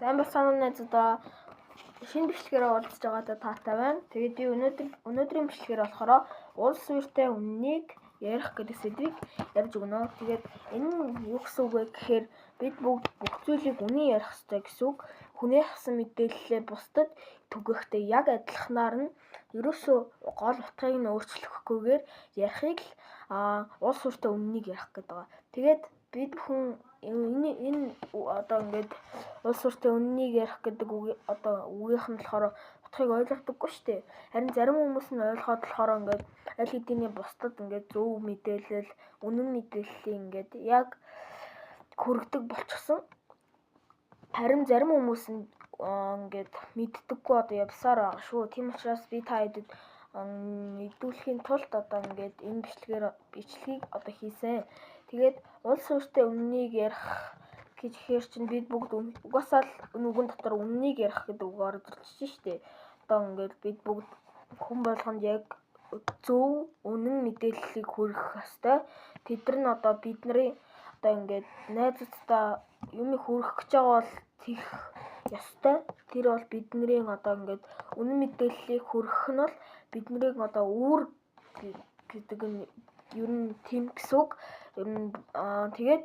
Сайн байцгаана уу найзуудаа. Шинэ бичлэгээр уулзж байгаадаа таатай байна. Тэгээд би өнөөдрийн бичлэгээр болохоор улс суурьтай үннийг ярих гэдэг сэдвийг ярьж өгнө. Тэгээд энэ нь юу гэсэн үг вэ гэхээр бид бүгд бүх зүйлийг үнэн ярих ёстой гэсэн үг. Хүнээ авсан мэдээллээ бусдад түгээхдээ яг адилханаар нь ерөөсөө гол утгыг нь өөрчлөхгүйгээр ярихыг л улс суурьтай үннийг ярих гэдэг байгаа. Тэгээд бид бүхэн энэ одоо ингээд улс суурьтай үннийг ярих гэдэг үг одоо үгийнх нь болохоор утгыг ойлгодоггүй шүү дээ. Харин зарим хүмүүс нь ойлгоход болохоор ингээд аль хэдийн бусдад ингээд зөв мэдээлэл, үнэн мэдээллийг ингээд яг хүргэдэг болчихсон. Харин зарим хүмүүс нь ингээд мэддэггүй одоо явсаар байгаа шүү. Тийм учраас би та хэдэд мэдүүлэхийн тулд одоо ингээд энэ бичлэгийг одоо хийсэн. Тэгээд улс суурьтай үннийг ярих гэж ихээр чинь бид бүгд угаасаа л энэ үгэн дотор үннийг ярих гэдэг үг орж ирж штэ. Одоо ингээд бид бүгд хүн болгонд яг зөв үнэн мэдээллийг хүргэх ёстой. Тэд нар нь одоо бидний одоо ингээд найзуудтай юм хүргэх гэж байгаа бол тех ёстой. Тэр бол бидний одоо ингээд үнэн мэдээллийг хүргэх нь бол бидний одоо үүрэг гэдэг нь ер нь тийм гэсэн үг. Ер нь тэгээд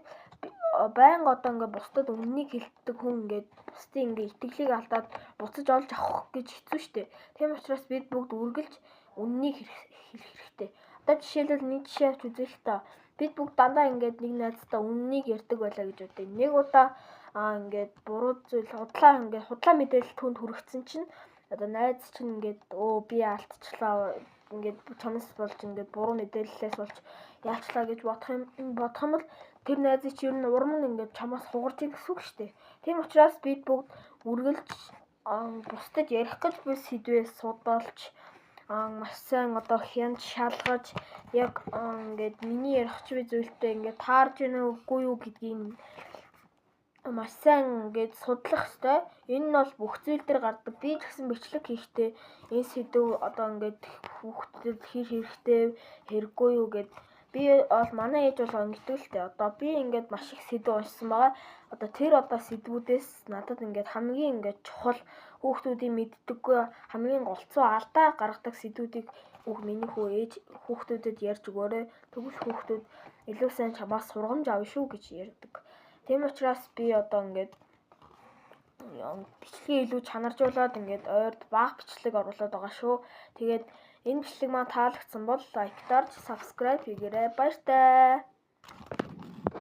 байнга одоо ингээд бусдад үнэнийг хэлдэг хүн ингээд бусдын ингээд итгэлийг алдаад буцаж олж авах гэж хэцүү шттэ. Тийм учраас бид бүгд үргэлж үнэнийг хэлэх хэрэгтэй. Одоо жишээлбэл нэг жишээ авч үзье л та. Бид бүгд дандаа ингээд нэг найзтай үнэнийг ярьдаг байлаа гэж бодъё. Нэг удаа ингээд буруу зүйл худлаа ингээд худлаа мэдээлэл түүнд хүргэсэн чинь одоо найз чинь ингээд өө би алдчихлаа, ингээд чамаас болж ингээд буруу мэдээллээс болж яачлаа гэж бодох юм бол тэр найзыг чи ер нь урам нь ингээд чамаас хугарч ийн гэсэн үг шүү дээ. Тийм учраас бид бүгд үргэлж бусдад ярих гэж буй сэдвээ судалж, маш сайн одоо хянаж шалгаж, яг ингээд миний ярих ч зүйлтэй ингээд таарж гэнэ үгүй юу гэдгийг маш сайн ингээд судлах ёстой. Энэ нь бол бүх зүйл дээр гардаг. Би ч гэсэн бичлэг хийхдээ энэ сэдэв одоо ингээд хүүхдэд хэр хэрэгтэй, хэрэггүй юу гэд би бол манай ээж бол ингэдэг л дээ. Одоо би ингээд маш их сэдэв уншсан байгаа. Одоо тэр одоо сэдвүүдээс надад ингээд хамгийн ингээд чухал, хүүхдүүдийн мэддэггүй хамгийн голцоо алдаа гаргадаг сэдвүүдийг миний хүү ээж хүүхдүүдэд ярьж өгөөрэй. Тэгвэл хүүхдүүд илүү сайн чамаас сургамж авна шүү гэж ярьдаг. Тийм учраас би одоо ингээд бичлэгээ илүү чанаржуулаад ингээд ойрд бага бичлэг оруулаад байгаа шүү. Тэгээд энэ бичлэг маань таалагдсан бол like дарж, subscribe хийгээрэй. Баяртай.